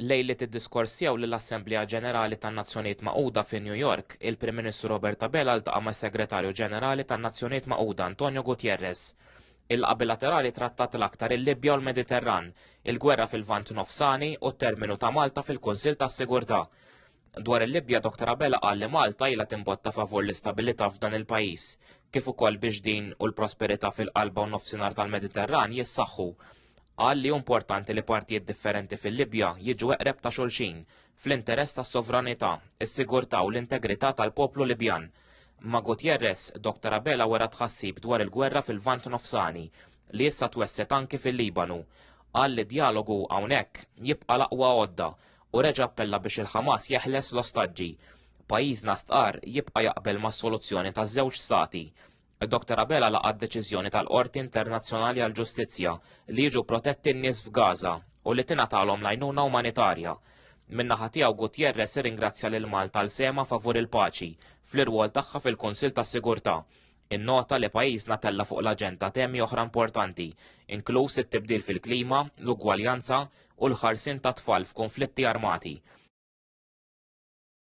Lejliet id-diskors tiegħu lill-Assemblea Ġenerali tan-Nazzjonijiet Magħquda fi New York, il-Prim Ministru Robert Abela ltaqa' mas-Segretarju Ġenerali tan-Nazzjonijiet Magħquda Antonio Gutierrez. Il-laqgħa bilaterali trattat l-aktar il-Libja u l-Mediterran, il-gwerra fil-Lvant Nofsani u t-terminu ta' Malta fil-Kunsill tas-Sigurtà. Dwar il-Libja Dr. Abela qal li Malta ilha timbotta favur l-istabilità f'dan il-pajjiż, kif ukoll biex din u l-prosperità fil-qalba u nofsinhar tal-Mediterran jissaħħu. Qal li hu importanti li partijiet differenti fil-Libja jiġu eqreb ta' xulxin fl-interess tas-sovranità, is-sigurtà u l-integrità tal-poplu Libjan. Ma' Gutierrez, Dr. Abela wera tħassib dwar il-gwerra fil-Lvant Nofsani li issa twessgħet anki fil-Libanu. Qal li djalogu hawnhekk jibqa' l-aqwa għodda u reġa' appella biex il-Ħamas jeħles l-ostaġġi. Pajjiżna stqarr jibqa' jaqbel mas-soluzzjoni ta' żewġ stati. Dr. Abela laqa' d-deċiżjoni tal-Qorti Internazzjonali għall-Ġustizzja li jiġu protetti n-nies f'Gaza u li tingħatalhom l-għajnuna umanitarja. Min-naħa tiegħu Gutierrez irringrazzja lil Malta għal sehemha favur il-paċi fl-irwol tagħha fil-Kunsill tas-Sigurtà Innota li pajjiżna tella' fuq l-aġenda temi oħra importanti, inkluż it-tibdil fil-klima, l-ugwaljanza u l-ħarsien tat-tfal f'kunflitti armati.